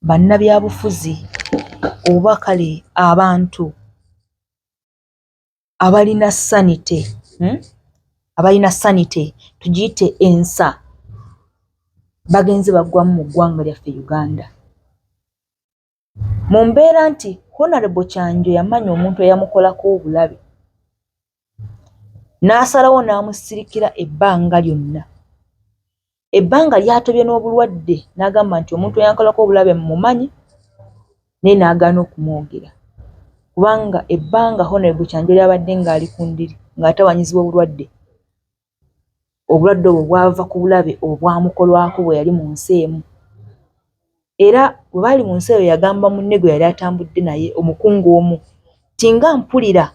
Bannabyabufuzi oba kale abantu abalina sanity, Abalina sanity, tugiyite ensa, bagenze baggwamu mu ggwanga lyaffe Uganda. Mu mbeera nti Honorable Kyanjo yamanya omuntu eyamukolako obulabe, n'asalawo n'amusirikira ebbanga lyonna. Ebbanga lyatobye n'obulwadde, n'agamba nti omuntu eyankolako obulabe mmumanyi, naye n'agaana okumwogera. Kubanga ebbanga Honorable Kyanjo lyabadde ng'ali ku ndiri, ng'atawanyizibwa obulwadde, obulwadde obwo bwava ku bulabe obwamukolwako bwe yali mu nsi emu. Era bwe baali mu nsi eyo yagamba munne gwe yali atambudde naye, omukungu omu, nti nga mpulira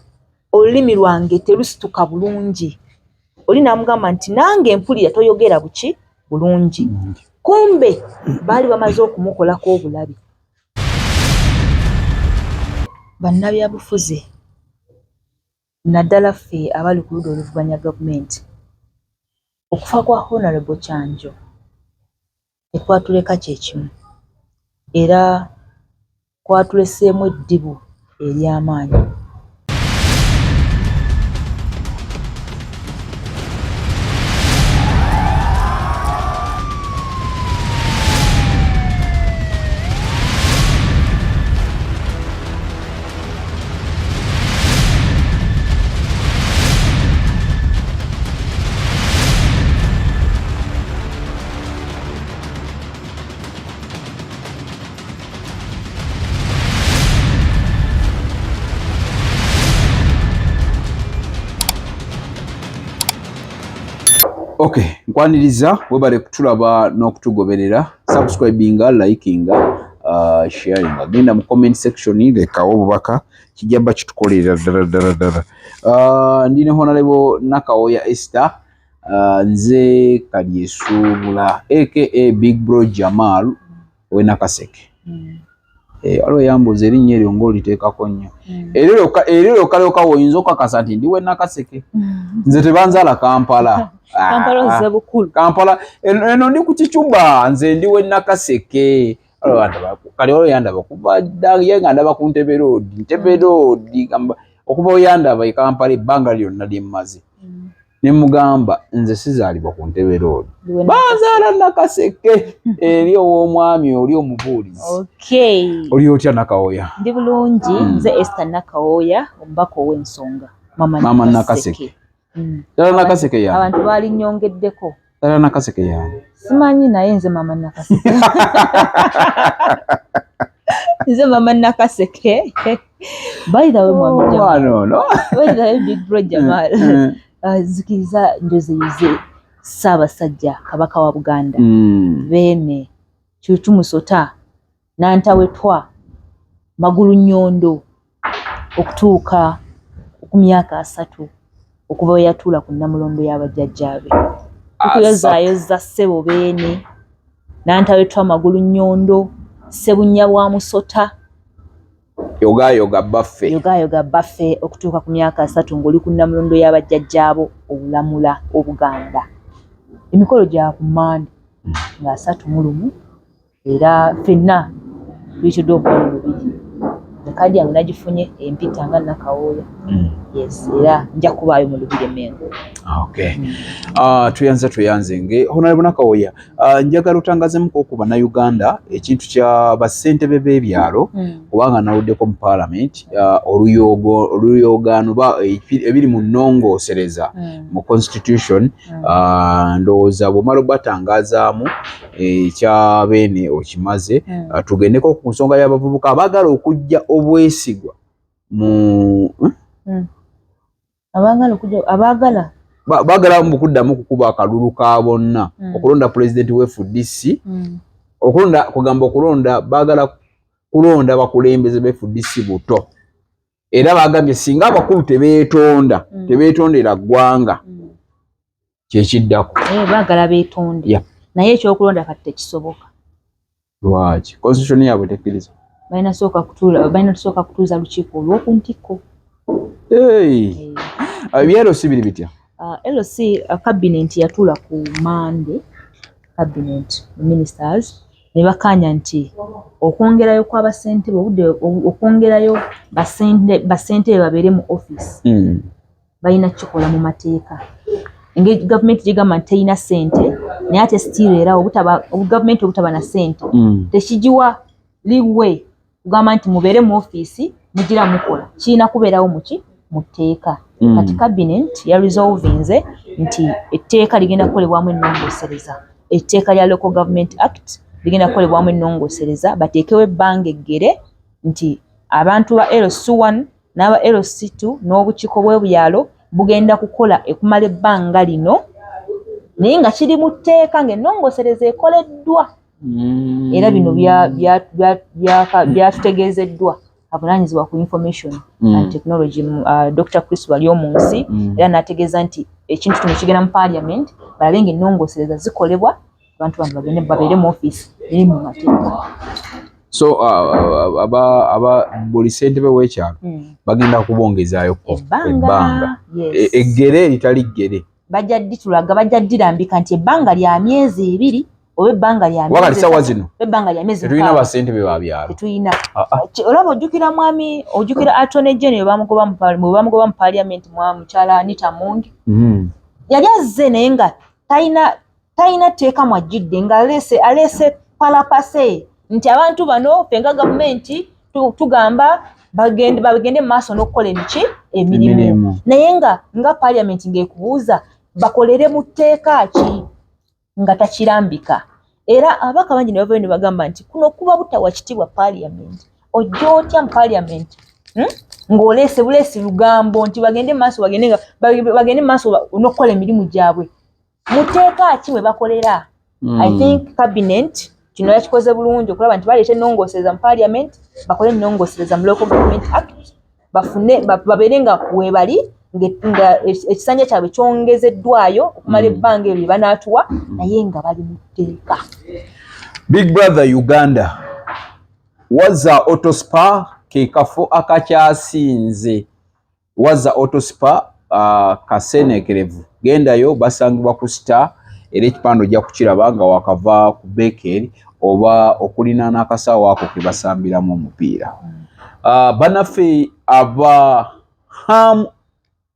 olulimi lwange terusituka bulungi. Oli n'amugamba nti nange mpulira toyogera buki bulungi. Kumbe baali bamaze okumukolako obulabe. Bannabyabufuzi naddala ffe abali ku ludda oluvuganya gavumenti, okufa kwa Honorable Kyanjo tekwatuleka kye kimu, era kwatuleseemu eddibu ery'amaanyi. Okay, nkwaniriza, webale kutulaba n'okutugoberera. Subscribinga, likinga, sharinga. Genda mu comment section, lekawo obubaka, kijja bba kitukolerera ddala ddala ddala. Ndi ne Honorable Nakawoya Esther, nze Kalyesuubula aka Big Bro Jamal ow'e Nakaseke. Waliwo yambuuza erinnya eryo ng'oliteekako nnyo. Eryo lyokka lyokka woyinza okukakasa nti ndi w'e Nakaseke. Nze tebanzaala Kampala. Kampala ozze bukulu. Kampala eno ndi ku Kicuba, nze ndi w'e Nakaseke. Kale waliwo yandaba kuva dda, ye nga ndaba ku Ntebe Road, Ntebe Road, gamba okuva we yandaba e Kampala ebbanga lyonna lye mmaze. Ne mugamba nze sizaalibwa ku Ntebe Road. Banzaala Nakaseke eri ow'omwami oli omubuulizi. Okay. Oli otya Nakawoya? Ndi bulungi, nze Esther Nakawoya, omubaka ow'ensonga. Mama Nakaseke. Ddala Nakaseke yange. Abantu baali nnyongeddeko. Ddala Nakaseke yange. Simanyi naye nze Mama Nakaseke. Nze Mama Nakaseke. By the way, Mwami Jamal. No, no. By the way, Big Bro Jamal. Nzikiriza njozeyuze Ssaabasajja Kabaka wa Buganda. Beene Kyucu Musota, Nantawetwa, Magulu Nnyondo, okutuuka ku myaka 3 okuva we yatuula ku Nnamulondo y'abajjajjaabe. Tukuyozaayoza ssebo Beene, Nantawetwa, Magulu Nnyondo, Ssebunnya bwa Musota. Yogayoga baffe. Yogayoga baffe okutuuka ku myaka 3 ng'oli ku Nnamulondo y'abajjajjaabo obulamula Obuganda. Emikolo gya ku Mmande nga 31, era ffenna tuyitiddwa okuba mu lubiri. Kaadi yange nagifunye empita nga Nakawooya. Yes, era nja kubaayo mu lubiri e Mmengo. Okay. Tuyanze tuyanze nge Honorable Nakawoya, njagala otangazemuko ku Bannayuganda ekintu kya bassentebe b'ebyalo, kubanga nawuddeko mu parliament oluyogaano ebiri mu nnongoosereza mu constitution. Ndowooza bw'omala obatangazaamu ekya Beene okimaze, tugendeko ku nsonga y'abavubuka abaagala okujja obwesigwa mu Abaagala okujja, abaagala. Baagala mu kuddamu kukuba akalulu ka bonna, okulonda pulezidenti wa FDC, okulonda, kugamba okulonda, baagala kulonda bakulembeze ba FDC buto. Era bagambye singa abakulu tebeetonda, tebeetondera ggwanga, kyekiddako. Baagala beetonde. Naye ekyokulonda kati tekisoboka. Lwaki? Constitution yaabwe tekkiriza. Balina kusooka kutuuza lukiiko olw'oku ntikko. Ebya LC biri bitya? LC cabinet yatuula ku Monday, cabinet ministers Ne bakkaanya nti okwongerayo kwa bassentebe obudde, okwongerayo bassentebe babeere mu office, balina kukikola mu mateeka. Engeri gavumenti gyegamba nti terina ssente, naye ate still era gavumenti obutaba na ssente tekigiwa leeway kugamba nti mubeere mu ofiisi mugira mukola. Kirina kubeerawo muki? Mu tteeka. Kati cabinet ya resolvinze nti etteeka ligenda kukolebwamu ennongoosereza, etteeka lya Local Government Act ligenda kukolebwamu ennongoosereza, bateekewo ebbanga eggere nti abantu ba LC1 n'aba LC2 n'obukiiko bw'ebyalo bugenda kukola ekumala ebbanga lino, naye nga kiri mu tteeka ng'ennongoosereza ekoleddwa. Era bino byatutegeezeddwa avunaanyizibwa ku information and technology, Dr. Chris Baryomunsi, era n'ategeeza nti ekintu kino kigenda mu parliament, balabe ng'ennongoosereza zikolebwa, abantu bano bagende babeere mu ofiisi eri mu mateeka. So aba buli ssentebe w'ekyalo bagenda kubongezaayoko ebbanga. Yes. Eggere eritali ggere. Bajja dditulaga, bajja ddirambika nti ebbanga lya myezi 2 oba ebbanga lya Kuba kati myezi sawa 3, zino oba ebbanga lya myezi tetulina 6. Bassentebe ba byalo. Tetulina. Ah, ah. Olaba ojjukira mwami, ojjukira Attorney General bwe bamugoba mu parliament, mwa mukyala Anita Among, yali azze naye nga talina tteeka mwajjidde, nga aleese palapase nti abantu bano ffe nga gavumenti tugamba bagende mu maaso n'okukola emiki emirimu. Emirimu. Naye nga parliament ng'ekubuuza bakolere mu tteeka ki, nga takirambika. Era ababaka bangi ne bavayo ne bagamba nti kuno kuba butawa kitiibwa parliament. Ojja otya mu parliament, Ng'oleese buleesi lugambo nti bagende mu maaso, bagende mu maaso n'okukola emirimu gyabwe. Mu tteeka ki mwe bakolera? I think cabinet kino yakikoze bulungi okulaba nti baleeta ennongoosereza mu parliament, bakole ennongoosereza mu Local Government Act, bafune babeere nga weebali nga ekisanja kyabwe kyongezeddwayo okumala ebbanga eryo lye banaatuwa, naye nga bali mu tteeka. Big Brother Uganda, Waza Auto Spa ke kafo akakyasinze. Waza Auto Spa, kaseneekerevu, gendayo, basangibwa ku Star, era ekipande ojja kukiraba nga wakava ku Beker oba okulinaana akasaawo ako ke basambiramu omupiira. Bannaffe aba Ham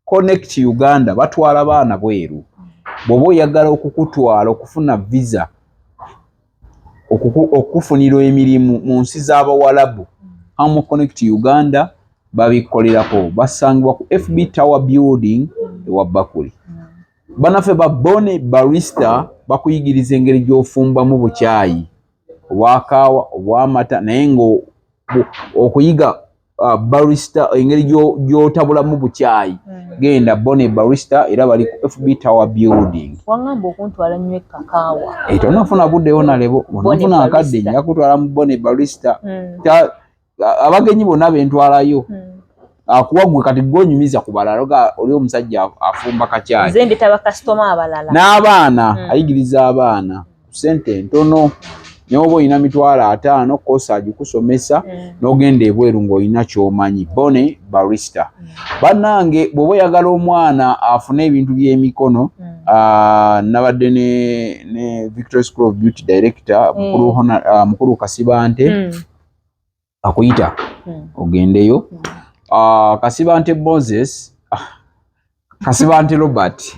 Connect Uganda batwala baana bweru. Bw'oba oyagala okukutwala okufuna visa, okufunira emirimu mu nsi z'Abawalabu, Ham Connect Uganda babikolerako. Basangibwa ku FB Tower Building ewa Bakuli. Bannaffe ba Bone Barista bakuyigiriza engeri gy'ofumbamu bukyayi obwakaawa, obwamata, naye nga okuyiga barista, engeri gy'otabulamu bukyayi, genda Bone Barista, era bali ku FB Tower Building. Waŋŋamba okuntwala nnyo kakaawa. Eh, tonafuna buddewo nalebo. Bone Onafuna akadde, Barista. nja kutwala mu Bone Barista. Abagenyi bonna bentwalayo, akuwa gwe kati gwonyumiza ku balala ga oli omusajja afumba kakyayi. Nze ndeta bakasitoma abalala. N'abaana, ayigiriza abaana ku ssente ntono. Naye oba olina 500,000, kosa agikusomesa, n'ogenda ebweru ng'olina ky'omanyi. Bone Barista. Bannange, bw'oba oyagala omwana afune ebintu by'emikono, nabadde ne Victoria School of Beauty director, mukulu, mukulu Kasibante, akuyita ogendeyo. Kasibante Moses, Kasibante Robert.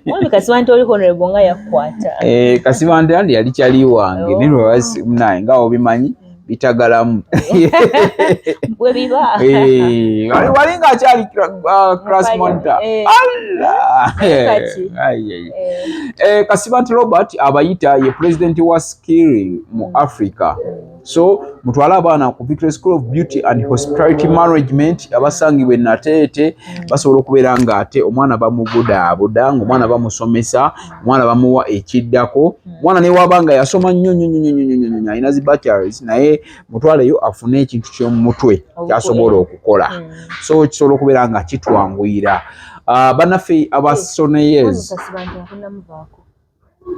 Mwami Kasibante oli honorable nga yakukwata. Eh, Kasibante andi yali kyali wange. Oh. Naye naye nga obimanyi bitagalamu. Bwe biba. Eh, wali ng'akyali class monitor. Allah! Kati. Ai, ai. Eh, Kasibante Robert abayita, ye president wa skilling mu Africa. So mutwale abaana ku Victoria School of Beauty and Hospitality Management abasangibwa e Nateete. Basobola okubeera ng'ate omwana bamubudaabuda, ng'omwana bamusomesa, omwana bamuwa ekiddako. Omwana ne waba nga yasoma nnyo nnyo nnyo nnyo nnyo nnyo nnyo, alina zi bachelors, naye mutwaleyo afune ekintu ky'omumutwe ky'asobola okukola. So kisobola okubeera nga kitwanguyira. Bannaffe abasoneyes. Kasibante nkunamuvaako,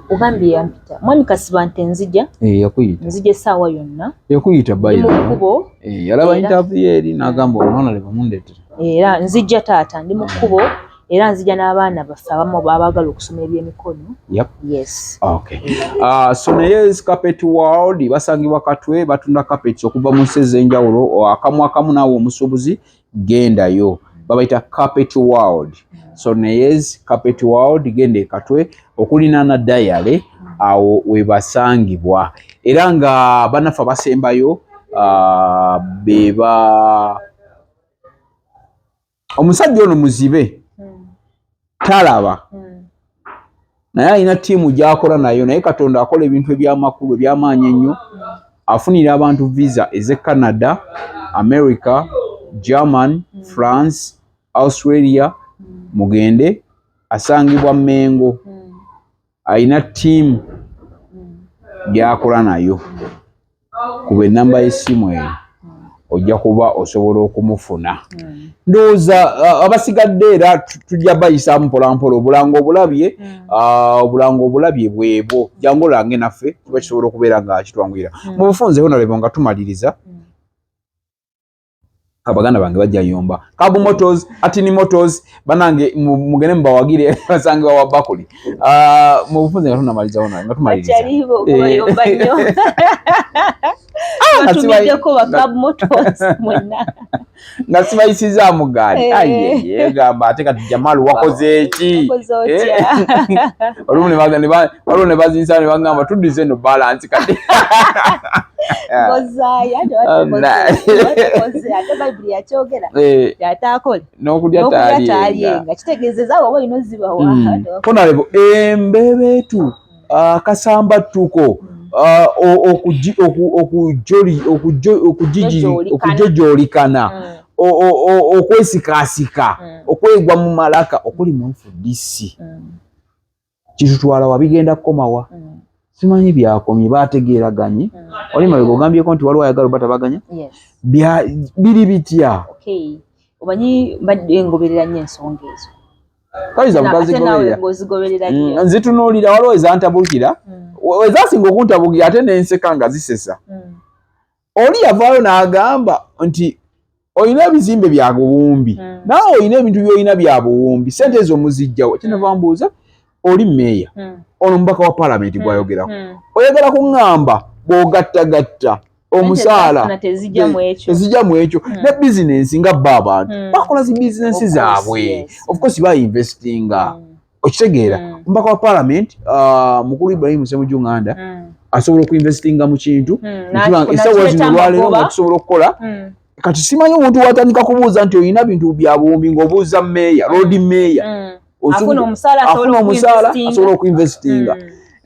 ogambye yampita mwami Kasibante, nzija. Eh, yakuyita. Nzija essaawa yonna. Yakuyita. Ndi mu Bayiro kkubo. Yalaba interview eri n'agamba omwana leka mundeetere. Era nzijja taata, ndi mu kkubo. Era nzija n'abaana baffe abamu abaagala okusoma ebyemikono. Yes. Okay. Soneyes Carpet World basangibwa Katwe, batunda carpets okuva mu nsi ez'enjawulo. Akamu akamu naawe omusuubuzi gendayo, babayita Carpet World. Soneyes Carpet World, genda e Katwe okulinaana Dayale, awo webasangibwa. Era nga bannaffe abasembayo beba omusajja ono muzibe, talaba, naye alina ttiimu gy'akola nayo. Naye Katonda akola ebintu ebyamakulu, ebyamaanyi ennyo. Afunira abantu visa ez'e Canada, America, German, France, Australia. Mugende, asangibwa Mengo, alina ttiimu gy'akola nayo. Kuba enamba y'essimu eyo, ojja kuba osobola okumufuna. Ndowooza abasigadde era tujja bayisaamu mpolampola. Obulango obulabye, obulango obulabye bwebwo. Jangu olange naffe, kiba kisobola okubeera nga kitwanguyira. Mu bufunze, Honorable, nga tumaliriza, abaganda bange bajja yomba Kabu Motors, Atini Motors, banange mugende mubawagire, basangibwa wa Bakuli. Mu bufunze nga tunamaliza, Honorable, nga tumaliriza. Bakyalibo kubayomba nnyo. Nga Batumiddeko ba Cab Motors mwenna. Nga sibayisizaamu gaali. Aye, gamba ate kati Jamal wakoze eki? Wakoze otya? Olumu ne waliwo ne bazinsa ne bagamba tuddize eno balance kati. Ngozaayo ate. Batukoze ate Bayibuli yakyogera, yataakole n'okulya n'okulya taalyenga. Taalyenga kitegeezeza abo oba olina ozibawa. Honorable, embebeetu, akasambattuko, Okujojoolikana. okujojoolikana, okwesikasika, okwegwa mu malaka okuli mu FDC, kitutwala wa? Bigenda kukomawa? Simanyi byakomye, bategeeraganye. Oli mabega ogambyeko nti waliwo ayagala obatabaganya. Yes. Biri bitya? Okay, omanyi mbadde ngoberera nnyo ensonga ezo. Kayinza Ate naawe butazigoberera. ng'ozigoberera nnyo. Nzitunuulira, waliwo ezantabukira, ezasinga okuntabukira ate nenseka nga zisesa. Oli yavaayo n'agamba nti olina ebizimbe bya buwumbi, naawe olina ebintu by'olina bya buwumbi, sente ezo muzijjawo? Kyenava mbuuza, oli meeya, ono mubaka wa paalamenti gwayogerako, oyagala kuŋŋamba bw'ogattagatta omusaala Sente tezijja mu ekyo. Tezijja mu ekyo? Ne bizinensi nga bo abantu bakola zi bizinensi Of course, zaabwe. Of course bainvestinga. Okitegeera? Omubaka wa paalamenti, mukulu Ibrahim Ssemujju Nganda, asobola okuinvestinga mu kintu nekiba nga essaawa zino Nakireeta olwaleero nga amagoba. tusobola okukola. Kati simanyi omuntu watandika kubuuza nti olina bintu bya buwumbi ng'obuuza meeya, lord meeya. Afuna omusaala, asobola Afuna omusaala, okuinvestinga. asobola okuinvestinga.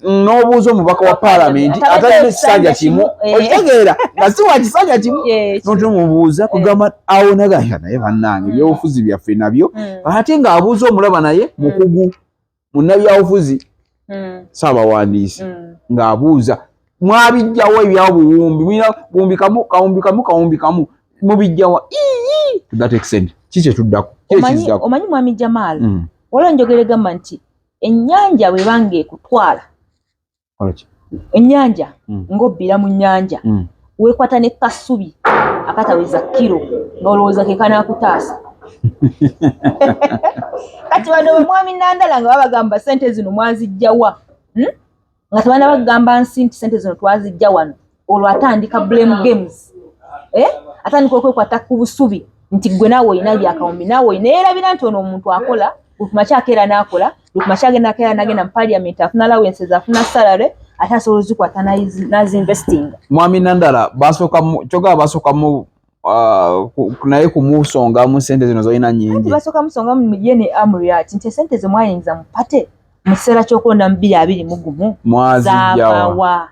N'obuuza omubaka wa paalamenti Atabadde atalina ekisanja kimu, okitegeera, nga si wa kisanja kimu, notumubuuza kugamba awo nagaya naye bannange, ebyobufuzi byaffe nabyo. Ate ng'abuuza omulaba naye mukugu munnabyabufuzi, saabawandiisi, ng'abuuza mwabijjawo ebyabuwumbi, mulina buwumbi kamu, kawumbi kamu, kawumbi kamu, mubijjawa? Ii, to that extent ki kyetuddako? Ki ekizzako? Omanyi mwami Jamal, waliwo enjogera egamba nti ennyanja bwebanga ekutwala, Kola ki? Ennyanja ng'obbira mu nnyanja, weekwata ne kasubi akataweza kiro ng'olowooza ke kanaakutaasa. Kati bano bamwami Nandala nga babagamba sente zino mwazijjawa, Nga tebana bagamba nsi nti sente zino twazijja wano, olwo atandika blame games, eh? Atandika okwekwata ku busubi nti gwe naawe olina byakawumbi, naawe olina. Yeerabira nti ono omuntu akola lwekumakya, akeera n'akola lwekumakya, agenda akeera n'agenda mu parliament, afuna allowances, afuna salary, ate asobola ozikwata n'azinvestinga. Mwami Nandala basooka kyogaba basooka mu naye kumusongamu sente zino zolina nyingi. Basooka musongamu ye ne Amuriat nti esente ze mwayinza mu party mu kiseera ky'okulonda mu 2021 Mwazijjawa? Zaavawa?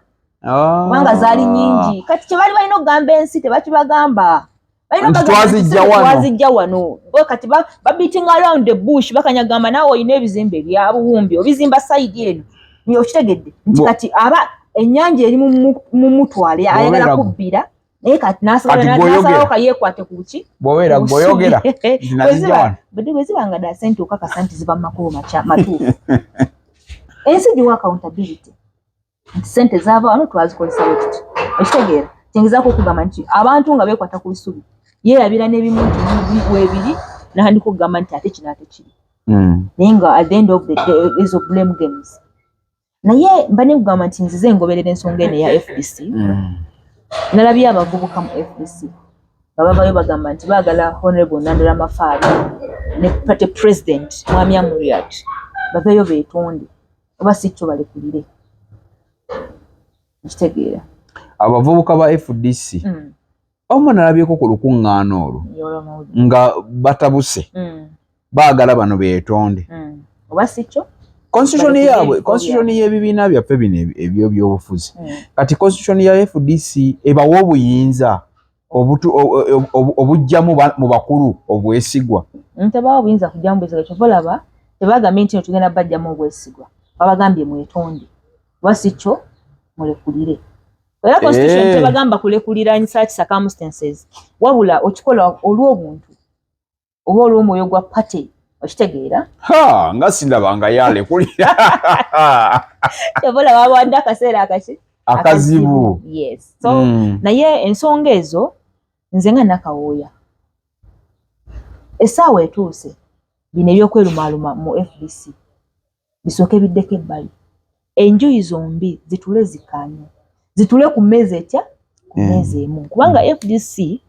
Kubanga zaali nyingi. Kati kye baali balina okugamba ensi tebakibagamba. Balina Nti okubagamba nti twazijja sente wano. twazijja wano. Bo kati babeating around the bush, bakanyagamba naawe olina ebizimbe bya buwumbi, obizimba side eno. Niyo okitegedde nti kati aba ennyanja eri mu mutwale ayagala kubbira, naye kati Kati gw'oyogera. n'asalawo kayeekwate ku ki? Bw'obeera Ku bw'oyogera busubi. nti nazijja wano. Bwe ziba nga dda sente okakasa nti ziva mu makubo matuufu, ensi giwa accountability nti sente zaava wano, twazikozesa bwe tuti. Okitegeera? Kyengezaako okugamba nti abantu nga beekwata ku bisubi, yeerabira n'ebimu nti weebiri, n'atandika okugamba nti ate kino ate kiri. Naye nga at the end of the day, ezo blame games. Naye mba nekugamba nti nzize ngoberera ensonga eno eya FDC. Nalabye abavubuka mu FDC nga bavayo bagamba nti baagala Honorable Nandala Mafabi ne party president Mwami Amuriat baveeyo beetonde, oba si kyo balekulire. Nkitegeera. Abavubuka ba FDC omu nalabyeko ku lukuŋŋaana olwo nga batabuse, baagala bano beetonde. Oba si kyo constitution Balekulire yaabwe, ebifo constitution byabwe. y'ebibiina byaffe bino ebyo byobufuzi. Kati constitution ya FDC ebawa obuyinza obujjamu mu bakulu obwesigwa. Tebawa buyinza kujjamu bwesigwa. Kyova olaba tebagambye nti no tugenda bajjamu obwesigwa, babagambye mwetonde, oba si kyo mulekulire. Era constitution tebagamba kulekulira in such circumstances, wabula okikola olw'obuntu oba olw'omwoyo gwa party, okitegeera? Ha, nga sindabanga yalekulira. Kyova olaba babawadde akaseera akaki akazibu. Yes, so naye ensonga ezo nze nga Nakawooya, essaawa etuuse bino ebyokwerumaaluma mu FDC bisooke biddeko ebbali, enjuyi zombi zitule zikkaanye, zitule ku mmeeza etya, ku mmeeza emu, kubanga FDC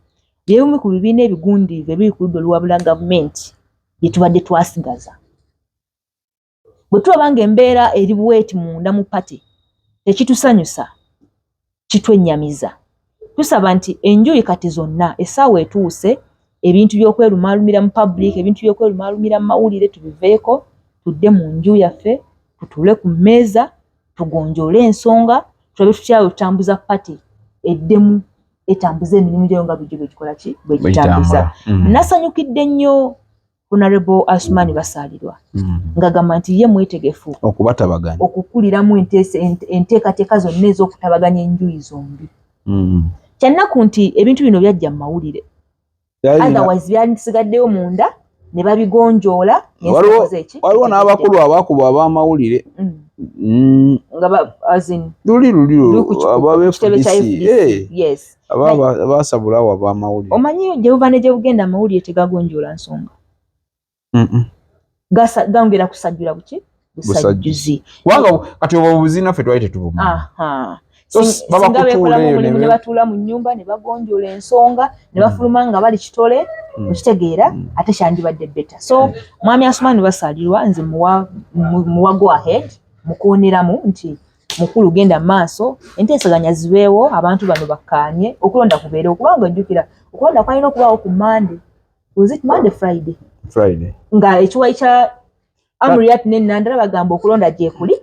byebimu ku bibiina ebigundiivu ebiri ku ludda oluwabula gavumenti bye tubadde twasigaza. Bwe tulaba ng'embeera eri bweti munda mu party, tekitusanyusa, kitwennyamiza. Tusaba nti enjuyi kati zonna essaawa etuuse ebintu by'okwerumaalumira mu public, ebintu by'okwerumaalumira mu mawulire tubiveeko, tudde mu nju yaffe, tutuule ku mmeeza, tugonjoole ensonga, tulabe tutya bwe tutambuza party eddemu etambuza emirimu gyayo nga bulijjo bwegikola ki, bwegitambuza. Nasanyukidde nnyo Honorable Asumani Basaalirwa ng'agamba nti ye mwetegefu okubatabaganya, okukuliramu enteekateeka zonna ez'okutabaganya enjuyi zombi. Kyannaku nti ebintu bino byajja mu mawulire, otherwise byandisigaddeyo munda ne babigonjoola. Waliwo n'abakulu abakuba ab'amawulire. Nga luli luli aba FDC abasabulawo ab'amawulire. Omanyi gye buva ne gye bugenda, amawulire tegagonjoola nsonga, gongera kusajjula buki, busajjuzi. Kubanga kati obwo obuzina ffe twali tetubumanyi. Singa beekolamu omulimu ne batuula mu nnyumba ne bagonjoola ensonga ne bafuluma nga bali kitole, okitegeera, ate kyandibadde better. So Mwami Asumani Basaalirwa nze muwa go ahead, mukooneramu nti mukulu genda maaso, enteeseganya zibeewo, abantu bano bakkaanye, okulonda kubeerewo, kubanga ojjukira okulonda kwalina okubaawo ku Mande. Was it Monday? Friday. Friday. Nga ekiwayi kya Amuriat ne Nandala bagamba okulonda gyekuli,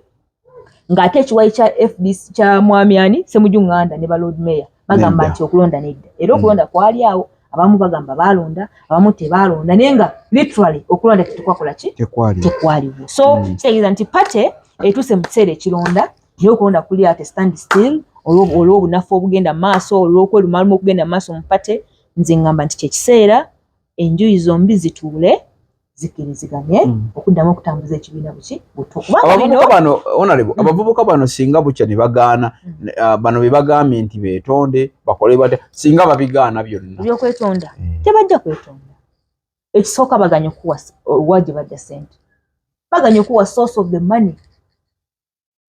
ng'ate ekiwayi kya FDC kya Mwami ani, Semuju Nganda ne ba Lord Mayor bagamba nti okulonda nedda. Era okulonda kwali awo, abamu bagamba balonda, abamu tebalonda, naye nga literally okulonda tetukwakola ki, tekwaliwo. So kitegeeza nti party etuuse mu kiseera ekironda, naye okulonda kuli at stand still olw'obunafu obugenda maaso, olw'okwerumaluma okugenda maaso mu party. Nze ngamba nti kyekiseera enjuyi zombi zituule zikkiriziganye okuddamu okutambuza ekibiina buki buto. Abavubuka bano, honorable, abavubuka bano singa bukya ne bagaana, bano be bagambye nti beetonde, bakole batya singa babigaana byonna? Ebyokwetonda, tebajja kwetonda. Ekisooka baganya okuwa wa gye bajja sente, baganya okuwa source of the money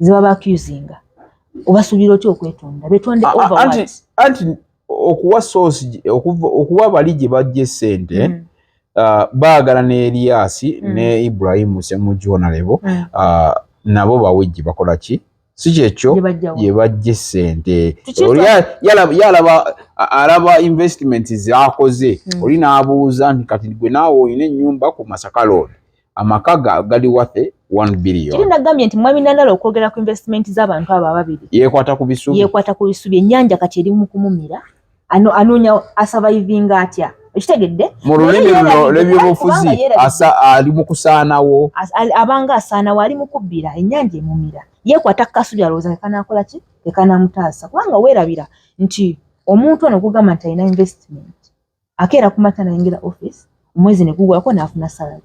zebaba accusinga. Obasuubira otya okwetonda? Betonde over what? Anti okuwa source, okuwa bali gye bajja essente, baagala ne Elias ne Ibrahimu Semujju honorable nabo bawe gye bakola ki, si kyekyo? Gye bajja wa? Gye bajja essente. Tukiyita- Oli yalaba alaba investment zakoze. Oli n'abuuza nti kati gwe naawe olina ennyumba ku Masaka Road, amaka gali worth 1 Kiri billion. Nagambye nti Mwami Nandala okwogera ku investment z'abantu abo ababiri, yeekwata ku bisubi. Yeekwata ku bisubi. Ennyanja kati eri mu kumumira, anoonya asurvivinga atya, okitegedde? Mu lulimi Naye luno yeerabidde, lw'ebyobufuzi, kubanga yeerabidde. Ali mu kusaanawo. Abanga asaanawo, ali mu kubbira, ennyanja emumira, yeekwata ku kasubi, alowooza kekanaakola ki, kekanamutaasa, kubanga weerabira nti omuntu ono gugamba nti alina investment, akeera ku makya nayingira office, omwezi ne gugwako n'afuna salary.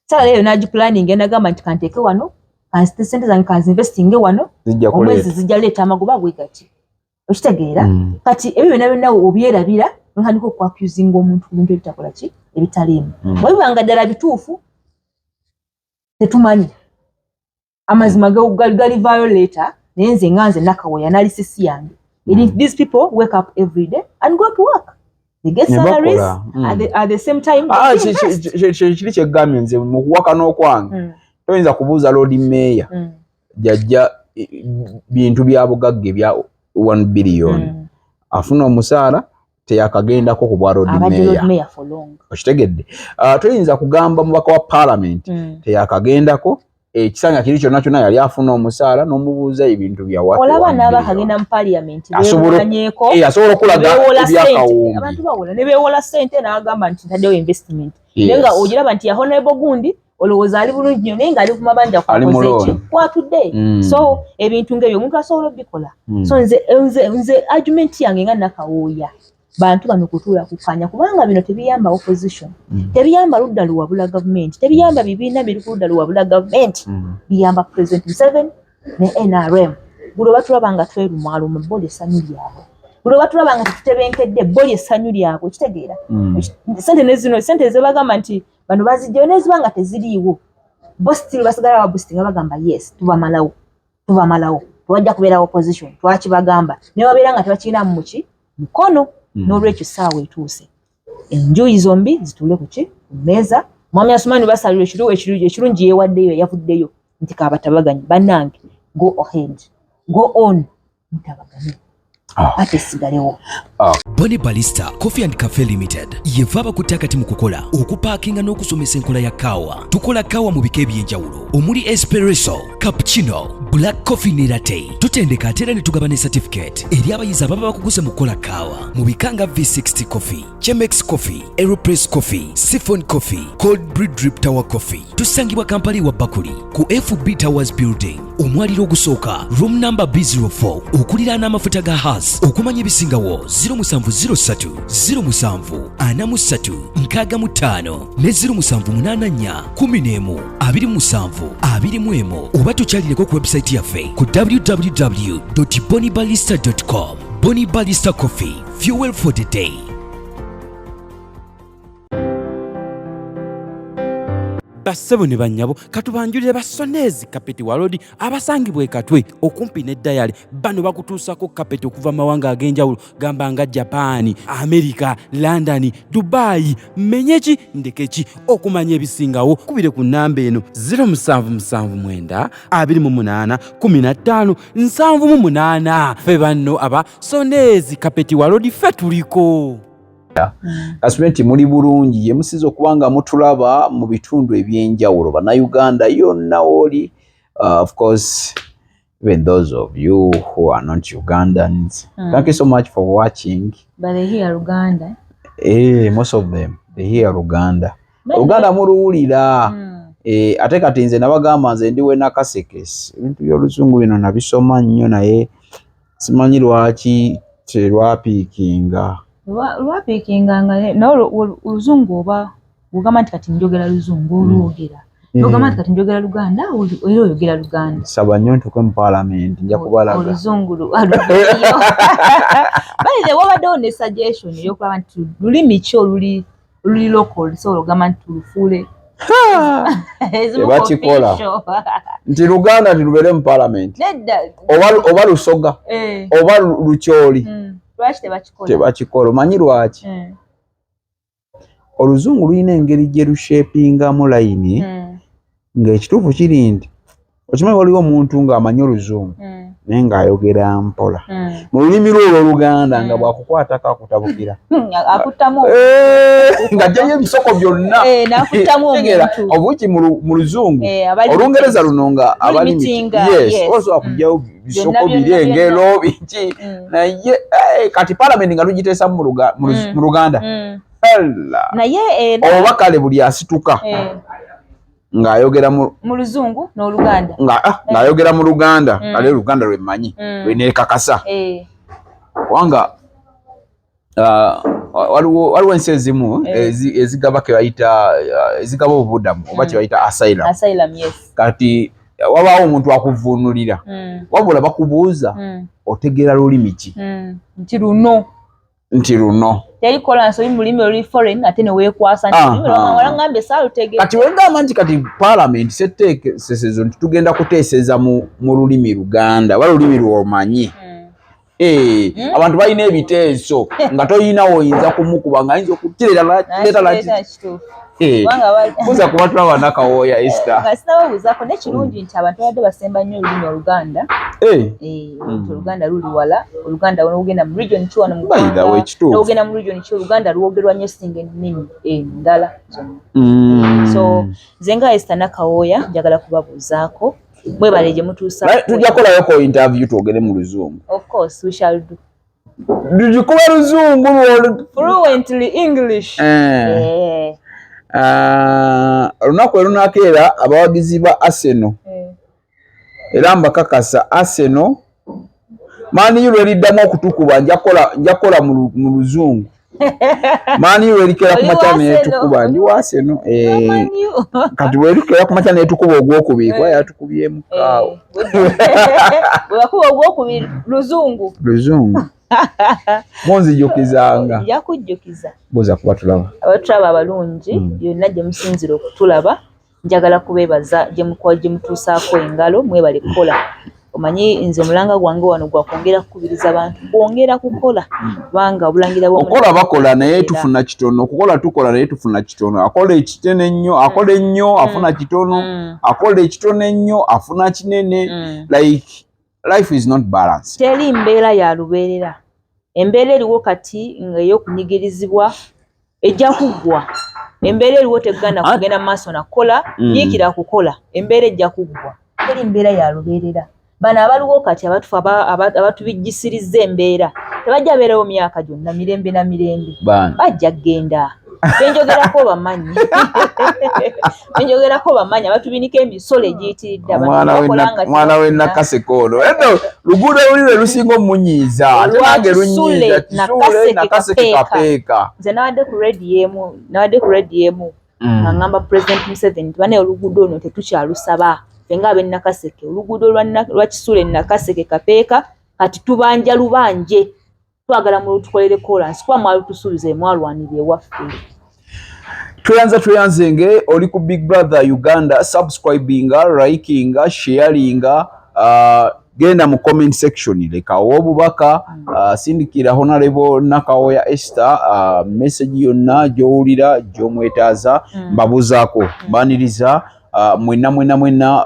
Salary eyo n'agipulaninga, nagamba nti kanteeke wano, kanzite sente zange, kanzinvestinge wano, zijja omwezi kuleeta zijja leeta amagoba bwe gati, okitegeera? Kati ebyo byonna byonna obyerabira, notandika okwaccusinga omuntu ku bintu ebitakola ki, ebitaliimu. Bwe biba nga ddala bituufu, Tetumanyi amazima galivaayo later, naye nze nga nze Nakawoya, analysis yange eri these people wake up every day and go to work, they get Ne salaries bakola. At the same time Ah, they invest. kiri kyeggambye nze mu kuwakana okwange, toyinza kubuuza Lord Mayor jajja bintu bya bugagga ebya 1 billion. Afuna omusaala, teyakagendako ku bwa Lord Abadde Lord Mayor. Mayor for long. Okitegedde? Ah, toyinza kugamba mubaka wa parliament teyakagendako ekisanja kiri kyonna kyonna yali afuna omusaala, n'omubuuza ebintu bya worth Olaba 1 n'abakagenda billion. mu parliament Asobola beewolanyeko asobola okulaga beewola ssente. ebyakawumbi. Abantu bawola ne beewola ssente, n'agamba nti ntaddewo investment, naye nga ogiraba nti ya honorable gundi, olowooza ali bulungi nnyo, naye ng'ali ku mabanja. Ali mu Kwakoze ki? loan. Kwatudde. So ebintu ng'ebyo omuntu asobola obikola. So nze argument yange nga Nakawooya, bantu bano kutuula kukkaanya, kubanga bino tebiyamba opposition, tebiyamba ludda luwabula gavumenti, tebiyamba bibiina biri ku ludda luwabula gavumenti, biyamba President Museveni ne NRM. Buli oba tulaba nga twerumwaluma, bo lyessanyu lyabwe. Buli oba tulaba nga tetutebenkedde, bo lyessanyu lyabwe. Kitegeera? Sente nezino sente zebagamba nti bano bazijjayo, neziba nga teziriiwo, bo still basigala baboostinga, bagamba yes, tubamalawo, tubamalawo, tewajja kubeerawo opposition, twakibagamba, ne babeera nga tebakirinamu muki mukono. N'olwekyo essaawa etuuse enjuyi zombi zituule ku ki? Ku mmeeza. Mwami Asumani basalirwa ekirungi yeewaddeyo, yavuddeyo nti kabatabaganye. Bannange, go ahead, go on, mutabagane, ate esigalewo. Bonny Barista Coffee and Cafe Limited yeva abakutte akati mu kukola, okupaakinga n'okusomesa enkola ya kaawa. Tukola kaawa mu bika eby'enjawulo omuli espresso, cappuccino, black coffee ne latte. Tutendeka ate era ne tugaba ne certificate eri abayizi ababa bakuguse mu kukola kaawa mu bika nga V60 coffee, Chemex coffee, Aeropress coffee, siphon coffee, cold brew, drip tower coffee. Tusangibwa Kampala ewa Bakuli ku FB Towers Building, omwaliro ogusooka, room number B04, okuliraana amafuta ga Has. Okumanya ebisingawo, 0703 07 43 65 ne 0784 11 27 21, oba tukyalireko ku website yaffe ku www bonibarista com. Bonibarista Coffee, fuel for the day. Bassebo ne bannyabo, katubanjulire Basonezi Carpet World abasangibwa e Katwe okumpi ne Dayale. Bano bakutuusako kapeti okuva mu mawanga ag'enjawulo, gamba nga Japaani, Amerika, London, Dubayi. Menye ki, ndeke ki? Okumanya ebisingawo, kubire ku nnamba eno 0779 28 15 78. Ffe banno aba Sonezi Carpet World, ffe tuliko. Kasubire nti muli bulungi ye musiza okuba nga mutulaba mu bitundu ebyenjawulo, Bannayuganda yonna wooli. Of course, even those of you who are not Ugandans, thank you so much for watching. But they hear Luganda. Most of them, they hear Luganda. Oluganda muluwulira. Ate kati nze nabagamba, nze ndi we Nakasekesi, ebintu by'oluzungu bino nabisoma nnyo, naye simanyi lwaki terwapiikinga. Lwapiikinga nga naye oluzungu, oba ogamba nti kati njogera luzungu, olwogera, ogamba nti kati njogera Luganda, era oyogera Luganda. Saba nnyo ntuuke mu paalamenti, nja kubalaga. Oluzungu luveeyo. By the way, wabaddewo ne suggestion ey'okulaba nti lulimi ki oluli local lusobola ogamba nti tulufuule ezimu Tebakikola. official. Nti Luganda nti lubeere mu paalamenti. Nedda. Oba Lusoga, oba Lukyoli. Lwaki tebakikola? Tebakikola. Omanyi lwaki? Oluzungu lulina engeri gye lushapingamu layini, ng'ekituufu kiri nti okimanyi waliwo omuntu ng'amanyi oluzungu, naye ng'ayogera mpola mu lulimi lwe olw'Oluganda, nga bw'akukwatako akutabukira. Akuttamu. Ng'ajjayo ebisoko byonna. N'akuttamu Tegeera, omuntu. Obuki mu luzungu, Abali Olungereza luno nga abali Lulimitinga, yes, yes. osobola kugyayo bisoko Byonna, biri, byonna, engero biki, naye kati paalamenti nga lugiteesa mu Luganda. Ella. Naye era Oba kale buli asituka ng'ayogera mu mu luzungu n'Oluganda. Ng'ayogera mu Luganda, kale Oluganda lwe mmanyi, lwe neekakasa, kubanga waliwo ensi ezimu ezigaba ke bayita ezigaba obubudamu oba kye bayita asylum. Asylum, yes. Kati wabaawo omuntu akuvuunulira, wabula bakubuuza, otegeera lulimi ki? Nti luno. Nti luno. Teri kola nsobi mu lulimi oluli foreign ate ne weekwasa nti olulimi lwangambye saalutegeera. Kati wegamba nti kati parliament seteesesezo nti tugenda kuteeseza mu lulimi Luganda oba lulimi lw'omanyi. Abantu balina ebiteeso nga toyina woyinza kumukuba nga ayinza okukireeta Nakireeta kituufu. Kubanga buza kuba tulaba Nakawooya Esther. Nga sinababuuzaako, naye kirungi nti abantu babadde basemba nnyo olulimi Oluganda. Nti Oluganda luli wala, Oluganda n'ogenda mu region ki wano mu By the way, ggwanga, kituufu. n'ogenda mu region ki, Oluganda lwogerwa nnyo singa ennimi endala zonna. So nze nga Esther Nakawooya njagala kubabuuzaako, mwebale gye mutuusa. Naye tujja kukolayoko interview twogere mu Luzungu. Of course we shall do. Tugikuba Luzungu lwo. Fluently English. Olunaku olunakeera abawagizi ba Arsenal era mbakakasa Arsenal Man U lweriddamu okutukuba nja kukola mu Luzungu. Man U lwerikeera ku Oli makya wa neetukuba Arsenal. Ndi wa Arsenal. Man U. Kati bwerikeera ku makya neetukuba ogwokubiri kuba yatukubyemu kaawo. Bwe bakuba ogwokubiri Luzungu. Luzungu. Munzijukizanga. Nja kujjukiza. Buuza kuba tulaba. Abatulaba abalungi yonna gye musinzira okutulaba, njagala kubeebaza gye mukola gye mutuusaako engalo, mwebale kukola. Omanyi nze omulanga gwange wano gwa kwongera kukubiriza bantu kwongera kukola kubanga obulangira bw'omuntu Okukola bakola naye era tufuna kitono, okukola tukola naye tufuna kitono, akola ekitono ennyo akola ennyo afuna kitono, akola ekitono ennyo afuna kinene. Like life is not balanced. Teri mbeera ya lubeerera. Embeera eriwo kati nga ey'okunyigirizibwa ejja kuggwa. Embeera eriwo teggana kugenda mu maaso nakukola, nyiikira kukola, embeera ejja kuggwa. Teri mbeera ya lubeerera. Bano abaliwo kati abatubijjisirizza embeera tebajja beerawo myaka gyonna mirembe na mirembe. Bana. Bajja kgenda. Benjogerako bamanyi. Benjogerako bamanyi abatubinika emisolo egiyitiridde abantu bakola nga Omwana tebafuna. w'Enakaseke ono. Eno luguudo luli lwe lusinga omunyiiza. Ate nange Lwa lunyiiza. Kisule, Kisule, Nakaseke, Nakaseke, Kapeeka. Kapeeka. Nze nabadde ku radio emu, nabadde ku radio emu nga ngamba President Museveni nti banaye oluguudo luno tetukyalusaba. Ffe nga ab'e Nakaseke, oluguudo lwa Kisule Nakaseke Kapeeka kati tubanja lubanje. Twagala mulutukolere kolansi kuba mwalutusuubiza mwalwanira ewaffe. Tweyanza tweyanzenge oli ku Big Brother Uganda, subscribinga, likinga, sharinga, genda mu comment section lekawo obubaka, sindikira Honorable Nakawooya Esther message yonna gy'owulira gy'omwetaaza. Mbabuuzaako, mbaniriza mwenna mwenna mwenna,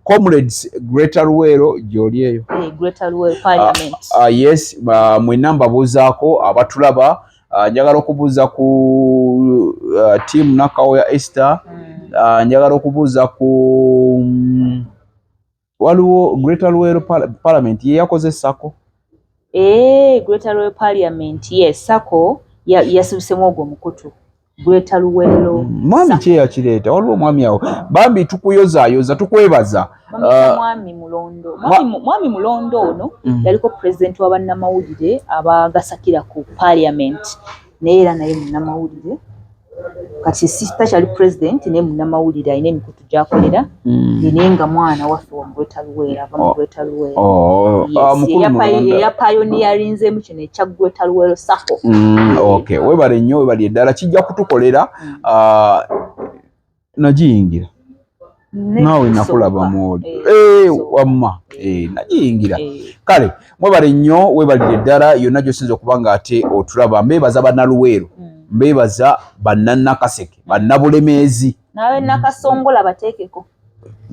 comrades Greater Luweero gy'oli eyo. Greater Luweero Parliament. Yes, mwenna mbabuuzaako abatulaba. Njagala okubuuza ku team Nakawooya Esther. Njagala okubuuza ku waliwo Greater Luweero Parliament ye yakoze SACCO. Greater Luweero Parliament, yes, SACCO yasibisemu ogwo omukutu Greater Luweero. Mwami ki yakireeta? Waliwo omwami awo bambi tukuyozaayoza tukwebaza. Bamuyita Mwami Mulondo. Mwami Mulondo ono yaliko president wa bannamawulire abagasakira ku parliament, naye era naye munnamawulire. Kati si takyali president, naye munnamawulire alina emikutu gy'akolera. Naye nga mwana waffe wa Greater Luweero, ava mu Greater Luweero. Yes, Mukulu Mulondo. Eyapioneerinzemu kino ekya Greater Luweero SACCO. Okay, webale nnyo, webale ddala, kijja kutukolera. Nagiyingira. Naawe nakulaba mwoli. Wamma. Nagiyingira. Kale mwebale nnyo, webalire ddala yonna gy'osinza okuba ng'ate otulaba. Mbeebaza bannaluweero, mbeebaza bannannakaseke, bannabulemeezi. Nawe Nakasongola bateekeko.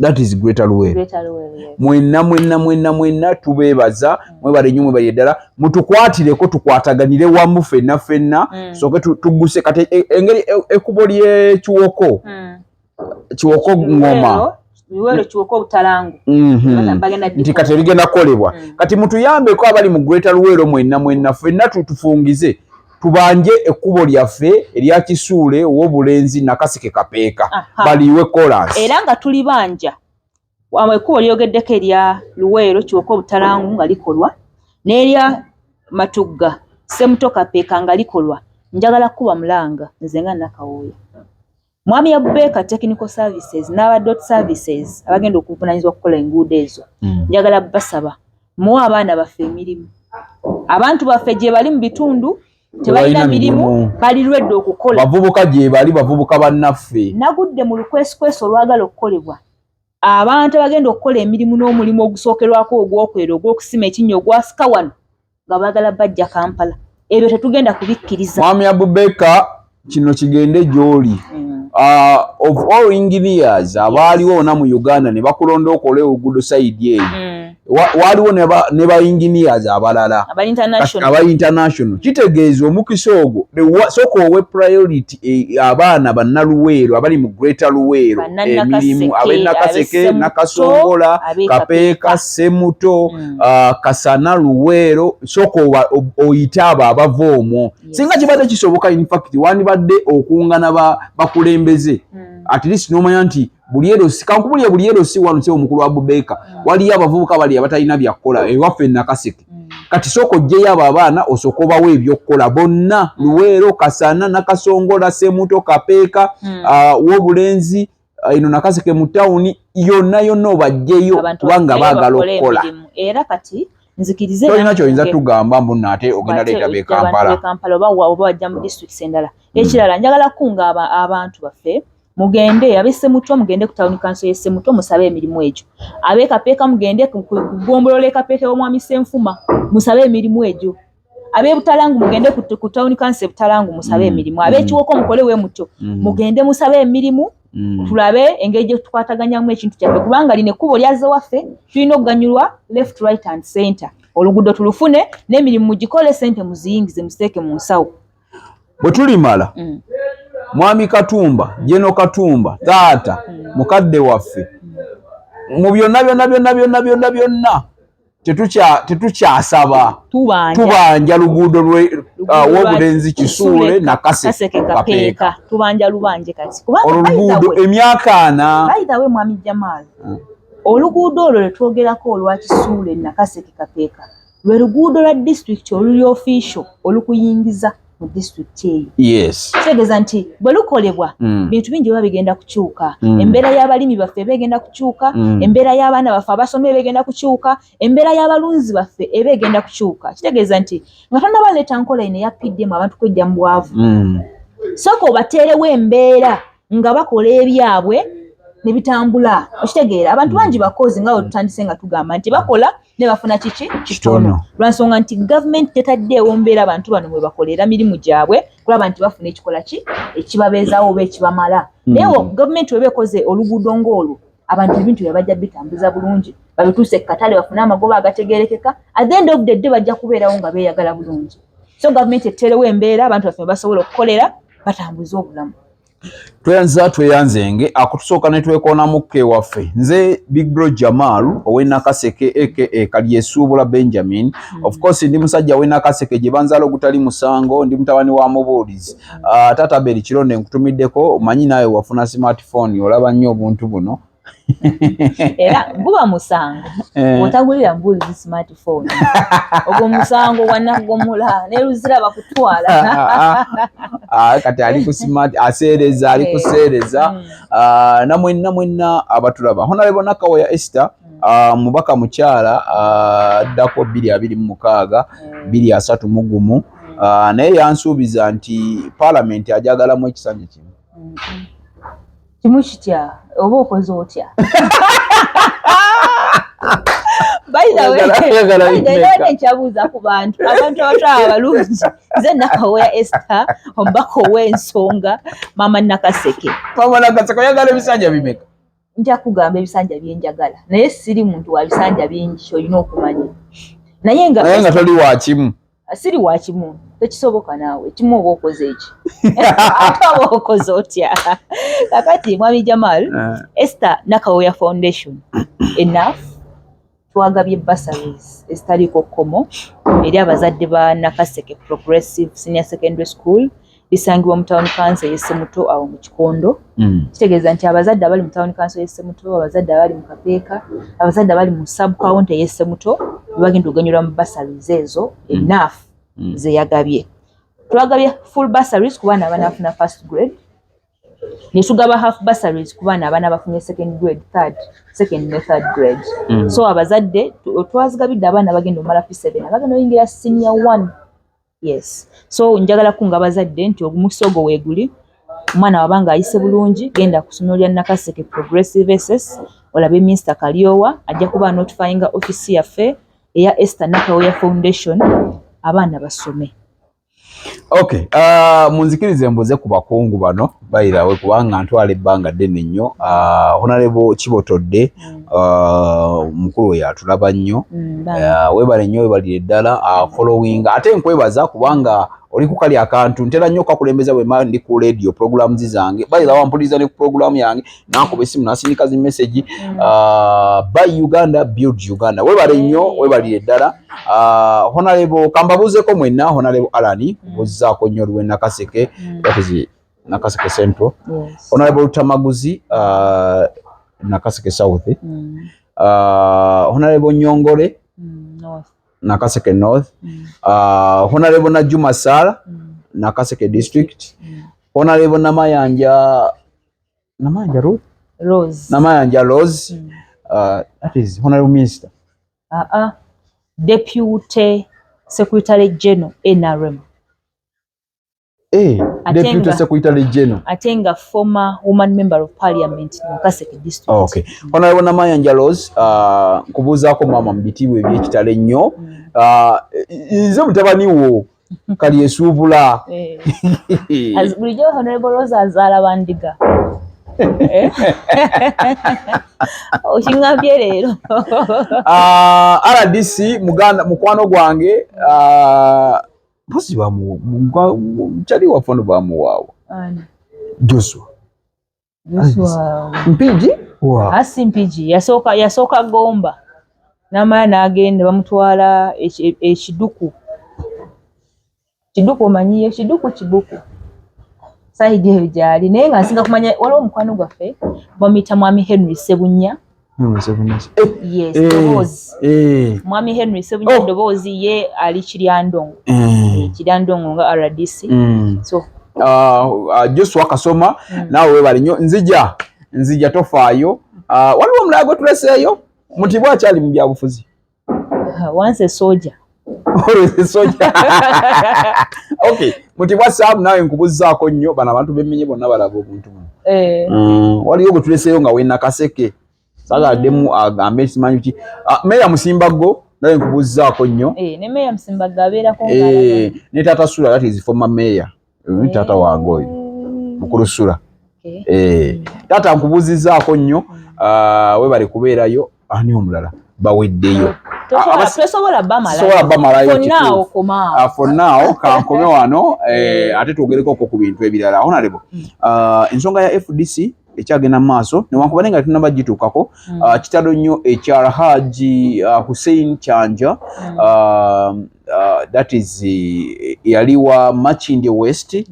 That is Greater Luweero. Greater Luweero, yes. Mwenna mwenna mwenna mwenna tubeebaza, mwebale nnyo, mwebale ddala, mutukwatireko, tukwataganire wamu ffenna ffenna, tusooke tugguse kati engeri ekkubo ly'Ekiwoko, Kiwoko Ngoma. Luweero, Kiwoko Obutalangu. Bagenda Nti kati erigenda kukolebwa. Kati mutuyambeko abali mu Greater Luweero mwenna mwenna ffenna tufungize tubanje ekkubo lyaffe erya Kisuule ow'obulenzi Nakaseke Kapeeka baliwe kolansi. Era nga tuli banja ekkubo lyogeddeko erya Luweero Kiwoko Obutalangu nga likolwa n'erya Matugga Ssemuto Kapeeka nga likolwa, njagala kuba mulanga nze nga Nakawooya. Mwami Abubaker Technical Services n'aba Dot Services abagenda okuvunaanyizibwa okukola enguudo ezo, njagala basaba muwe abaana baffe emirimu. Abantu baffe gye bali mu bitundu Tebalina mirimu, bali lwedde okukola. Bavubuka gye bali, bavubuka bannaffe. Nagudde mu lukwesikwesi olwagala okukolebwa abantu abagenda okukola emirimu n'omulimu ogusookerwako ogwokwera ogw'okusima ekinnya ogwasika wano nga baagala bajja Kampala. Ebyo tetugenda kubikkiriza. Mwami Abubeka, kino kigende gy'oli. Of all engineers abaaliwo ona mu Uganda ne bakulonda okola oluguudo side eyo, waaliwo ne ba engineers abalala aba international. Kitegeeza omukisa ogwo sooka owe priority abaana bannaluweero abali mu Greater Luweero, emirimu ab'e Nakasongola, Kapeeka, Semuto, Kasana, Luweero. Sooka oyite abo abava omwo. Singa kibadde kisoboka, in fact wandibadde okungana bakulembeze, at least n'omanya nti buli LC, kankubulye, buli LC wano sebo omukulu Abubeka, waliyo abavubuka bali abatalina byakukola ewaffe Nakaseke. Kati sooka oggyeyo abo abaana, osooka obawo ebyokukola bonna, Luweero, Kasana, Nakasongola, Semuto, Kapeeka, Wobulenzi, ino Nakaseke mu tawuni yonna yonna, obajjeyo kubanga baagala okukola. Era kati nzikirize, tolina kyoyinza tugamba mbu naate ogenda leeta be Kampala. Kampala oba oba wajja mu districts endala. Ekirala, njagala kukunga abantu baffe, mugende ab'e Semuto, mugende ku town council y'e Semuto musabe emirimu egyo. Ab'e Kapeeka mugende ku ggombolola e Kapeeka w'omwami Senfuma musabe emirimu egyo. Ab'e Butalangu mugende ku town council e Butalangu musabe emirimu. Ab'e Kiwoko mukole we mutyo, mugende musabe emirimu, tulabe engeri gye tukwataganyamu ekintu kyaffe, kubanga lino ekkubo lyazze waffe, tulina okuganyulwa left, right and center. Oluguudo tulufune n'emirimu mugikole, sente muziyingize, muziteeke mu nsawo. Bwe tulimala, mwami Katumba, General Katumba, taata mukadde waffe, mu byonna byonna byonna byonna byonna byonna tetukyasaba, tubanja luguudo lw'Obulenzi, Kisuule, Nakaseke, Kapeeka. Tubanja lubanje kati. Olwo luguudo emyaka 40. By the way, mwami Jamal, oluguudo olwo lwe twogerako olwa Kisuule, Nakaseke, Kapeeka lwe luguudo lwa disitulikiti oluli official olukuyingiza mu disitulikiti eyo. Kitegeeza nti bwe lukolebwa, bintu bingi biba bigenda kukyuka. Embeera y'abalimi baffe eba egenda kukyuka, embeera y'abaana baffe abasoma eba egenda kukyuka, embeera y'abalunzi baffe eba egenda kukyuka. Kitegeeza nti nga tonnabaleeta nkola eno eya PDM, abantu kwejja mu bwavu, sooka obateerewo embeera nga bakola ebyabwe ne bitambula. Okitegeera, abantu bangi bakozi nga wetutandise nga tugamba nti bakola ne bafuna kiki? Kitono, lwansonga nti gavumenti tetaddeewo mbeera abantu bano mwe bakolera mirimu gyabwe kulaba nti bafuna ekikola ki ekibabeezaawo oba ekibamala. Naye gavumenti weba ekoze oluguudo ng'olwo, abantu ebintu bye bajja bitambuza bulungi, babituuse ku katale, bafune amagoba agategerekeka. At the end of the day bajja kubeerawo nga beeyagala bulungi. So gavumenti eteerewo embeera abantu baffe basobola okukolera, batambuze obulamu. Tweyanziza, tweyanzenge akutusooka ne twekoonamukko ewaffe. Nze Big Bro Jamal ow'e Nakaseke, aka Kalyesuubula Benjamin. Of course ndi musajja w'e Nakaseke gye banzaala ogutali musango, ndi mutabani wa mubuulizi. Taata Beri Kironde, nkutumiddeko. Omanyi naawe wafuna smartphone, olaba nnyo obuntu buno. Era guba musango otagulira mubuulizi smartphone. Ogwo musango gwanaggomola ne luzira bakutwala. Ah, kati ali ku smart, aseereza, ali kuseereza. Namwenna mwenna abatulaba, Honorable Nakawoya Esther, mubaka mukyala addako 2026, 2031, naye yansuubiza nti paalamenti ajagalamu ekisanja kimu. Kimu kitya? Oba okoze otya? By the way, Oyagala by the way, bimeka? Nkyabuuza ku bantu, abantu abatwala abalungi. Nze Nakawoya Esther, omubaka ow'ensonga, mama Nakaseke. Mama Nakaseke, oyagala ebisanja bimeka? Nja kugamba ebisanja byenjagala, naye siri muntu wa bisanja bingi, kyolina okumanya. Naye nga Naye nga toli wa kimu. Siri wa kimu, tekisoboka naawe. Ekimu oba okoze eki? Ate oba okoze otya? Kakati mwami Jamal, Esther Nakawoya Foundation enough, twagabye bursaries ezitaliiko kkomo eri abazadde ba Nakaseke Progressive Senior Secondary School, lisangibwa mu town council ey'e Semuto awo mu Kikondo. Kitegeeza nti abazadde abali mu town council y'e Semuto, abazadde abali mu Kapeeka, abazadde abali mu sub county ey'e Semuto bagenda okuganyulwa mu bursaries ezo enough ze yagabye. Twagabye full bursaries ku baana abanaafuna first grade, ne tugaba half bursaries ku baana abaana bafunye second grade, third, second ne third grade. So abazadde twazigabidde abaana bagenda omala P7, abagenda oyingira senior one. Yes, so njagala kunga abazadde nti omukisa ogwo weeguli. Omwana wabanga ayise bulungi, genda ku ssomero lya Nakaseke Progressive SS olabe Minisita Kalyowa, ajja kuba notifyinga ofisi yaffe eya Esther Nakaweya Foundation, abaana basome. Okay, munzikirize mbuze ku bakungu bano bayirawe, kubanga ntwala ebbanga ddene nnyo. Honorable Kibotodde, mukulu oyo atulaba nnyo. Weebale nnyo, weebalire ddala following. Ate nkwebaza kubanga oli ku kali akantu ntera nnyo okakulembeza bwe mba ndi ku radio programs zange. Bayirawa mpuliriza ne ku program yange, nankuba esimu, nasindika zi message, buy Uganda, build Uganda. Weebale nnyo, weebalire ddala. Honorable, kambabuuzeko mwenna. Honorable Alani, kubuuzaako nnyo olw'e Nakaseke, that is Nakaseke Central. Honorable Tamaguzi, Nakaseke South. Honorable Nyongole, North. Nakaseke North. Honorable Najuma Sara, Nakaseke District. Honorable Namayanja Ruth? Rose. Namayanja Rose. That is Honorable Minister. Deputy Secretary General NRM. Deputy Secretary General. Ate nga former woman member of parliament Nakaseke District. Oh, okay. Honorable Namayanja Rose, nkubuuzaako maama mu bitiibwa eby'ekitalo ennyo. Nze mutabani wo kali esuubula. Bulijjo Honorable Rose azaala bandiga. Okiŋŋambye leero. RDC muganda mukwano gwange, mpozi mukyali waffe ono bamuwaawa. Ani? Joshua. Joshua. Mpigi? Wa. Asi Mpigi yasooka Gomba n'amala n'agenda bamutwala ekiduku. Kiduku omanyiyo? Kiduku Kibuku sayidi eyo gyali, naye nga nsinga kumanya waliwo omukwano gwaffe bamuyita Mwami Henry Sebunya. Henry Sebunya. Yes, Ddoboozi. Mwami Henry Sebunya. Oh. Ddoboozi ye ali Kiryandongo. Kiryandongo nga RDC. So Joshua Kasoma, naawe weebale nnyo. Nzija tofaayo. Waliwo omulala gwe tuleseeyo, Mutibwa akyali mu byabufuzi? Once a soldier. Always a soldier. Okay, Mutibwa Sam, naawe nkubuzaako nnyo. Bano abantu bemmenye bonna balaba obuntu buno. Waliyo gwe tuleseeyo nga wenakaseke, saagaddemu agambe simanyi ki. Meeya Musimbaggo, nawe nkubuzaako nnyo. Ne Meeya Musimbaggo abeerako. Ne Taata Sula, that is former mayor. Taata wange oyo mukulu Sula. Taata nkubuuzizaako nnyo. Webale kubeerayo. Ani omulala? Baweddeyo. Tosobola bamalayo. Sobola bamalayo. For now, kituufu. komaawo. For now kankome wano, ate twogerekoko ku bintu ebirala. Honorable, ensonga ya FDC ekyagenda mu maaso newankubadde nga tetunnaba gituukako. Kitalo nnyo ekya Alhaji Hussein Kyanja, that is yali wa Makindye West,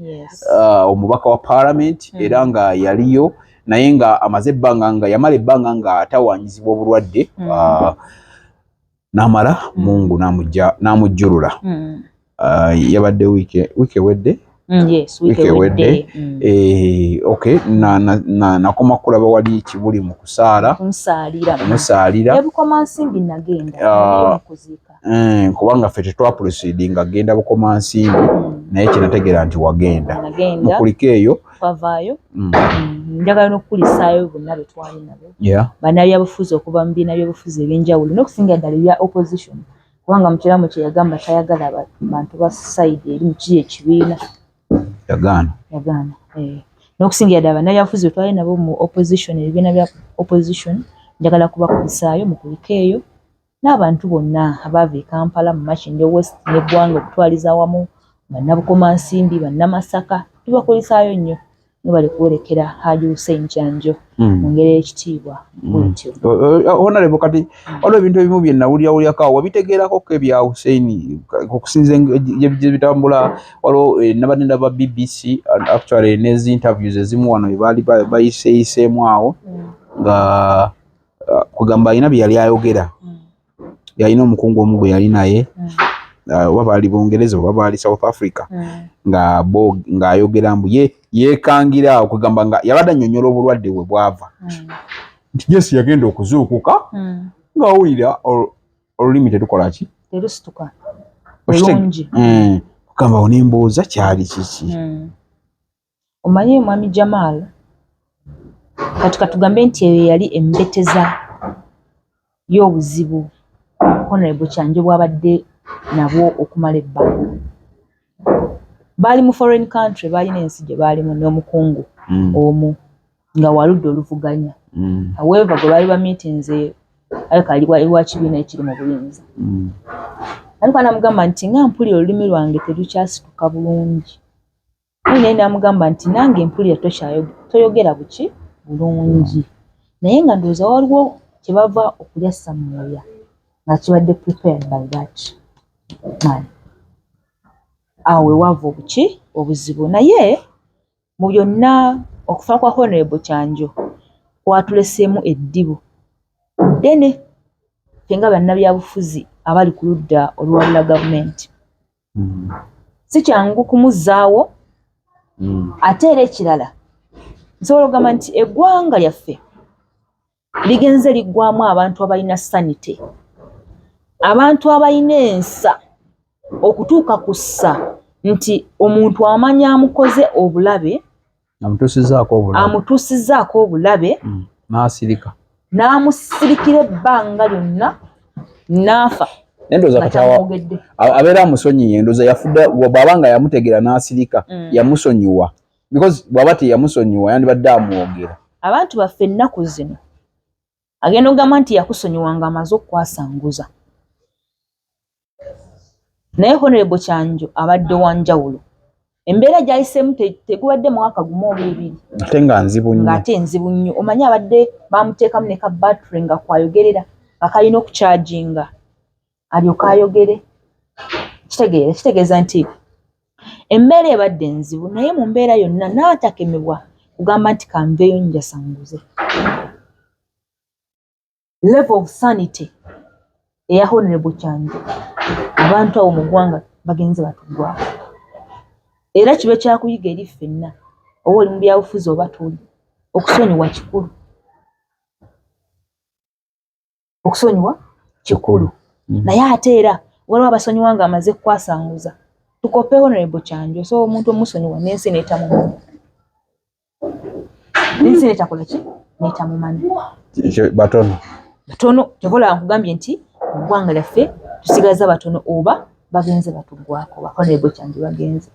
omubaka wa parliament, era nga yaliyo naye nga amaze ebbanga, nga yamala ebbanga nga atawanyizibwa obulwadde, n'amala Mungu n'amujjulula. Yabadde wiiki ewedde. Yes, wiiki Wiiki ewedde. ewedde. Okay, nakoma kulaba wali Kibuli mu kusaala. Kumusaalira. Kumusaalira. Ne Bukomansimbi nagenda naye mu kuziika. Kubanga ffe tetwaproceedinga genda Bukomansimbi, naye kyenategeera nti wagenda. Nagenda. Mukuliko eyo. Twavaayo. Njagala n'okukulisaayo bonna be twali nabo, bannabyabufuzi okuva mu bibiina byobufuzi ebyenjawulo n'okusinga ddala ebya opposition, kubanga mu kiraamo kye yagamba tayagala bantu ba side eri mu kiri ekibiina. Yagaana. Yagaana. N'okusingira ddala bannabyabufuzi be twali nabo mu opposition, ebibiina bya opposition, njagala kubakulisaayo mukulike eyo n'abantu bonna abaava e Kampala, mu Makindye West n'eggwanga okutwaliza awamu, bannabukomansimbi, bannamasaka, tubakulisaayo nnyo nga bali kuwerekera Haji Hussein Kyanjo mu ngeri ey'ekitiibwa bwetyo. Honorable, kati waliwo ebintu ebimu bye nawulirawulyako awo, wabitegeerako ko ebya Hussein okusinza gye bitambula? Waliwo nabadde ndaba BBC and actually nezi interviews ezimu wano baali bayiseeyiseemu awo, nga kugamba alina bye yali ayogera, yalina omukungu omu gwe yali naye, oba baali Bungereza oba baali South Africa, nga bo ng'ayogera mbu ye yeekangira awo, kugamba nga yabadde annyonnyola obulwadde bwe bwava, nti Jesi yagenda okuzuukuka ng'awulira olulimi terukola ki? Terusituka Okitege- bulungi. Kugamba awo nembuuza kyali kiki? Omanyi Mwami Jamal, kati katugambe nti eyo yali embeteza y'obuzibu Honorable Kyanjo bwabadde nabwo okumala ebbanga. Baali mu foreign country, baalina ensi gye baalimu n'omukungu omu nga waludde oluvuganya. However, gwe baali bamiitinze aleka ali wa kibiina ekiri mu buyinza. Alikuwa namugamba nti nga mpulira olulimi lwange terukyasituka bulungi. Naye namugamba nti nange mpulira toyogera buki bulungi, naye nga ndowooza waliwo kye bava okulya samooya nga kibadde prepared by that man. Awo we wava obuki obuzibu. Naye mu byonna, okufa kwa Honorable Kyanjo kwatuleseemu eddibu ddene ffe nga bannabyabufuzi abali ku ludda oluwabula gavumenti. Si kyangu kumuzzaawo. Ate era ekirala, nsobola okugamba nti eggwanga lyaffe ligenze liggwamu abantu abalina sanity, abantu abalina ensa okutuuka ku ssa nti omuntu amanya amukoze obulabe, amutuusizzaako obulabe, amutuusizzaako obulabe, n'asirika, n'amusirikira ebbanga lyonna n'afa. Naye ndowooza nga kati awo tamwogedde. Abeera amusonyiye. Ndowooza yafudde bw'aba nga yamutegeera n'asirika, yamusonyiwa, because bw'aba teyamusonyiwa yandibadde amwogera. Abantu baffe ennaku zino agenda okugamba nti yakusonyiwa nga amaze okukwasanguza. Naye Honorable Kyanjo abadde wa njawulo. Embeera gy'ayiseemu tegubadde mwaka gumu oba ebiri, ate nga nzibu nnyo, ng'ate nzibu nnyo. Omanyi abadde bamuteekamu ne ka battery nga kwayogerera nga kalina okucharginga alyoke ayogere. Kitegeera kitegeeza nti embeera ebadde nzibu, naye mu mbeera yonna n'atakemebwa kugamba nti kanveeyo njasanguze. Level of sanity eya Honorable Kyanjo, abantu abo mu ggwanga bagenze batuggwako, era kibe kyakuyiga eri ffenna, oba oli mu byabufuzi oba toli, okusonyiwa kikulu, okusonyiwa kikulu. Naye ate era waliwo abasonyiwa nga amaze kukwasanguza. Tukope Honorable Kyanjo. So omuntu omusonyiwa n'ensi n'etamumanya, n'ensi n'etakola ki, n'etamumanya. Batono. Batono. Kyobola nkugambye nti mu ggwanga lyaffe tusigaza batono oba bagenze batuggwako. Ba Honorable Kyanjo bagenze.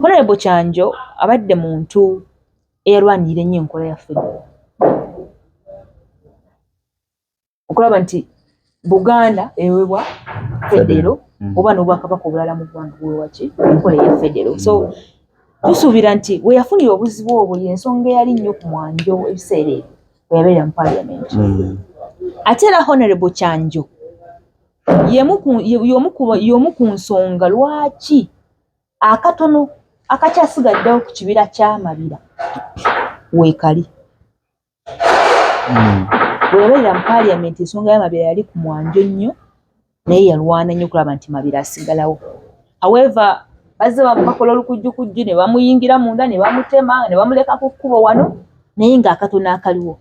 Honorable Kyanjo abadde muntu eyalwanirira ennyo enkola ya federo, okulaba nti Buganda ewebwa federo oba n'obwakabaka obulala mu ggwanga buweebwa ki, enkola eya federo. So tusuubira nti we yafunira obuzibu obwo y'ensonga eyali nnyo ku mwanjo ebiseera ebyo bwe yabeera mu parliament. Ate era Honorable Kyanjo y'omu ku nsonga lwaki akatono akakyasigaddewo ku kibira ky'Amabira weekali. Bwe yabeerera mu parliament, ensonga y'Amabira yali ku mwanjo nnyo, naye yalwana nnyo okulaba nti Mabira asigalawo. However, bazze bakola olukujjukujju ne bamuyingira munda ne bamutema ne bamuleka ku kkubo wano, naye ng'akatono akaliwo,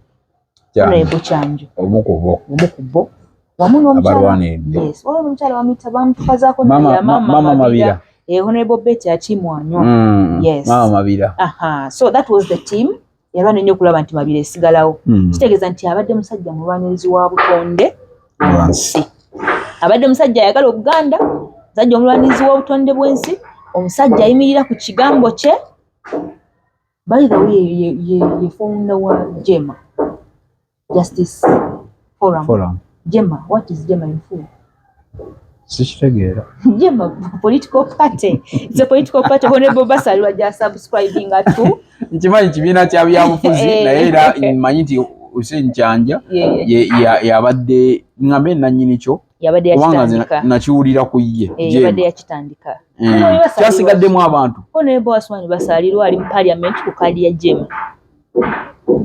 Honorable Kyanjo omu ku bo. Omu ku bo wamu n'omukyala Abalwaniridde. Yes, waliwo n'omukyala bamuyita, bamutukazaako Mama- ya Mama Mama Mabira. Eh, Honorable Betty Achimwanywa. Yes. Mama Mabira. Aha, so that was the team yalwana nnyo okulaba nti Mabira esigalawo. Kitegeeza nti abadde musajja mulwanirizi wa butonde bwansi. Abadde musajja ayagala Obuganda, musajja omulwanirizi w'obutonde bw'ensi, omusajja ayimirira ku kigambo kye. By the way, ye founder wa JEEMA, Justice Forum. Forum. JEEMA, what is JEEMA in full? Sikitegeera. JEEMA political party. It's a political party. Honorable Basalirwa gya subscribing to. Nkimanyi kibiina kya byabufuzi, naye era mmanyi nti Hussein Kyanja yabadde ngambe nannyini kyo, yabadde kubanga nze yakitandika. Nakiwulira ku ye. Eh, JEEMA. yabadde yakitandika. Honorable Basalirwa- Kyasigaddemu abantu. Honorable Aswani Basalirwa ali mu parliament ku kaadi ya JEEMA.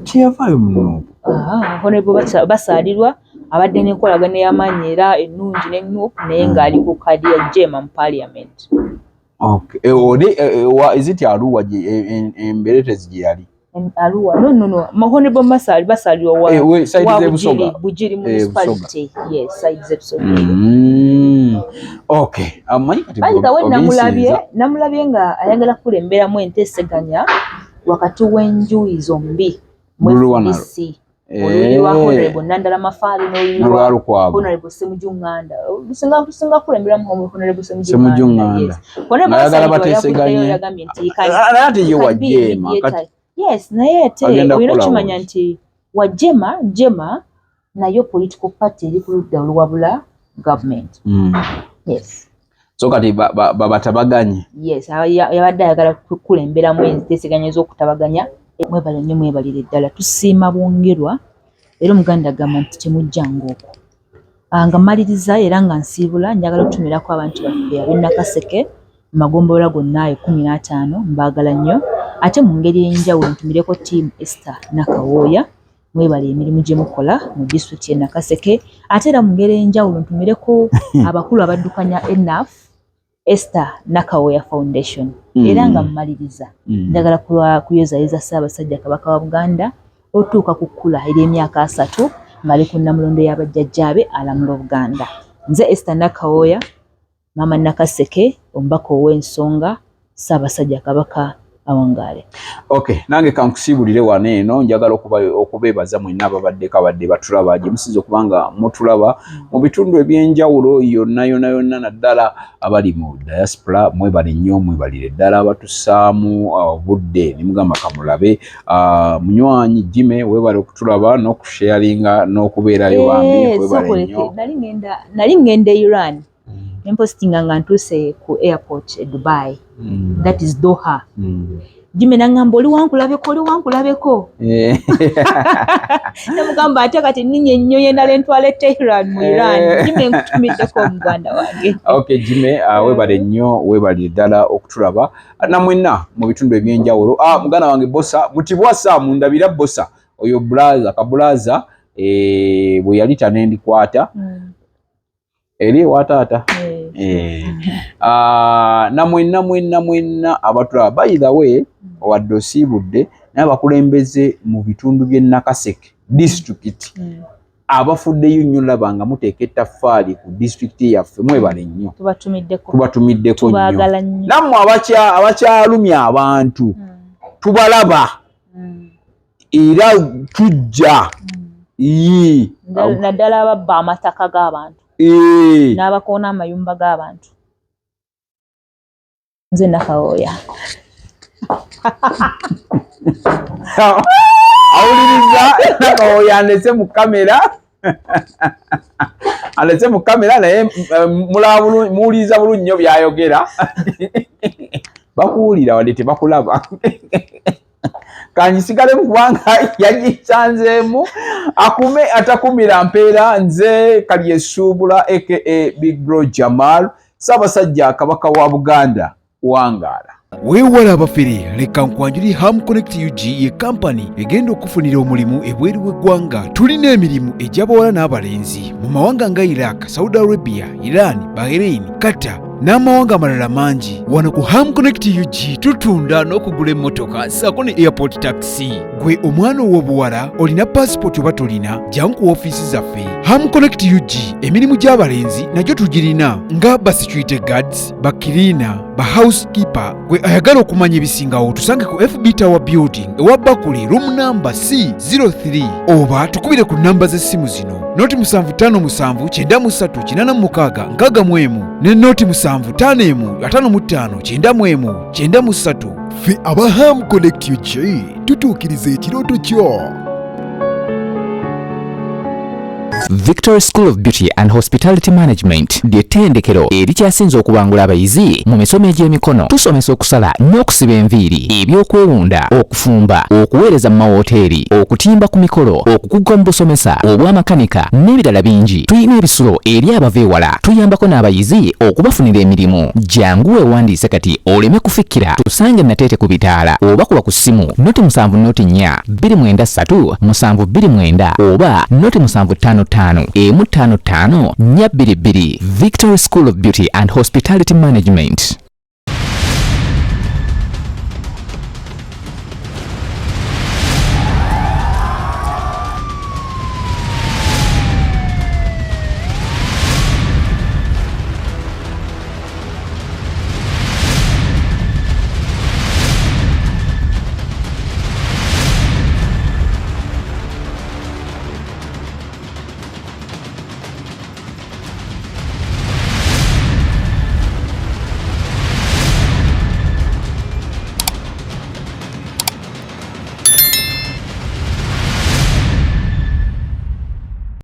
Teyavaayo muno. Ah, Honorable Basalirwa abadde n'enkolagano ey'amaanyi era ennungi ne NUP, naye ng'ali ku kaadi ya JEEMA mu parliament. Okay. Eh, oli is it Arua gye emberetezi gye yali? Arua no no no Honorable Masali basalirwa wa eh, we, side wa z'e Bugiri Busoga. Bugiri Eh, municipality yes side z'e Busoga. Okay, amanyi kati By the way, namulabye obinsinza. namulabye nga ayagala kukulemberamu enteeseganya wakati w'enjuyi zombi mu Luli wa nalo. FDC oluuyi lwa Eh, Honorable Nandala Mafabi n'oluuyi n'olwa lwa Lukwago. Honorable Ssemujju Nganda. Lusinga lusinga kukulemberamu Honorable Ssemujju Ssemujju Nganda, Nganda. yes. Honorable Ng'ayagala Mafabi yavuddeyo bateeseganye. yagambye nti he can- Naye ate ye he wa can be a Jeema, mediator. kati Yes, naye ate Agenda olina kukola okimanya wuzi. nti wa Jema Jema nayo political party eri ku ludda oluwabula government. Yes. So kati babatabaganye. Yes, yabadde ayagala kukulemberamu enteeseganya ez'okutabaganya. Mwebale nnyo mwebalire ddala, tusiima bwongerwa era Omuganda agamba nti temujjanga okwo. Nga mmaliriza era nga nsiibula, njagala okutumirako abantu baffe ab'e Nakaseke mu magombolola gonna 15, mbaagala nnyo. Ate mu ngeri ey'enjawulo ntumireko ttiimu Esther Nakawooya, mwebale emirimu gye mukola mu disitulikiti y'e Nakaseke. Ate era mu ngeri ey'enjawulo ntumireko abakulu abaddukanya ENAF, Esther Nakawooya Foundation. Era nga mmaliriza, njagala kuyozayoza Ssaabasajja Kabaka wa Buganda otuuka ku kkula ery'emyaka 30 ng'ali ku nnamulondo y'abajjajjaabe alamula Obuganda. Nze Esther Nakawooya, Maama Nakaseke, omubaka ow'ensonga, Ssaabasajja Kabaka awangaale. Okay, nange kankusiibulire wano eno, njagala okubeebaza mwenna ababaddeko abadde batulaba gye musinza okuba nga mutulaba mu bitundu ebyenjawulo yonna yonna yonna, naddala abali mu diaspora, mwebale nnyo, mwebalire ddala abatussaamu obudde ne mugamba kamulabe. Munywanyi Jime, weebale okutulaba n'okusharinga n'okubeerayo bambi, weebale Sookoleke, nnyo. nali ngenda e Iran, nempositinga nga ntuuse ku airport e Dubai, that is Doha. Jime nangamba oli wankulabeko, oli wankulabeko. Namugamba ate kati nninye ennyonyi endala entwala e Tehran mu Iran. Jime nkutumiddeko omuganda wange. Okay, Jime, weebale nnyo, weebalire ddala okutulaba namwenna mu bitundu ebyenjawulo. Muganda wange Bosa Mutibwasa, mundabira Bosa oyo brother kabulaza, bwe yali tanendikwata eri ewa taata. Namwenna mwenna mwenna abatulaba, by the way, wadde osiibudde, naye abakulembeze mu bitundu by'e Nakaseke disitulikiti abafuddeyo nnyo, laba nga muteeka ettaffaali ku disitulikiti yaffe, mwebale nnyo. Tubatumiddeko. Tubatumiddeko nnyo. Tubaagala nnyo. Nammwe abakyalumya abantu, tubalaba era tujja. Ii. Naddala ababba amataka g'abantu n'abakoona amayumba g'abantu. Nze Nakawooya. Awuliriza Nakawooya andese mu kamera, andese mu kamera, naye mulaba bulungi, muwuliriza bulungi nnyo by'ayogera. Bakuwulira wadde tebakulaba. Kanjisigalemu kubanga yagisanzeemu. Akume atakumira mpeera. Nze Kalyesuubula aka Big Bro Jamal. Ssaabasajja Kabaka wa Buganda wangaala. Weewala abafere, leka nkwanjuli Ham Connect UG ye kampani egenda okufunira omulimu ebweru w'eggwanga. Tulina emirimu egy'abawala n'abalenzi mu mawanga nga Iraq, Saudi Arabia, Iran, Bahrain, Qatar n'amawanga amalala mangi. Wano ku Ham Connect UG tutunda n'okugula emmotoka ssaako ne airport taxi. Gwe omwana ow'obuwala olina pasipoti oba tolina, jangu ku ofiisi zaffe. Ham Connect UG emirimu gy'abalenzi nagyo tugirina nga ba security guards, ba cleaner, ba housekeeper. Gwe ayagala okumanya ebisingawo, tusange ku FB Tower Building ewa Bakuli, room number C03, oba tukubire ku namba z'essimu zino: noti 757 93 86 61 ne noti 751 55 91 93. Ffe aba Ham Connect UG tutuukiriza ekirooto kyo. Victory School of Beauty and Hospitality Management ly'ettendekero erikyasinze okubangula abayizi mu misomo egy'emikono. Tusomesa okusala n'okusiba enviiri, ebyokwewunda, okufumba, okuweereza mu mawoteeri, okutimba ku mikolo, okukuga mu busomesa obw'amakanika n'ebirala bingi. Tulina ebisulo eri abava ewala. Tuyambako n'abayizi okubafunira emirimu. Jangu weewandiise kati oleme kufikkira. Tusange Nateete ku bitaala oba kuba ku ssimu noti 7 0 4 293 729 oba noti 755 155 422. Victory School of Beauty and Hospitality Management.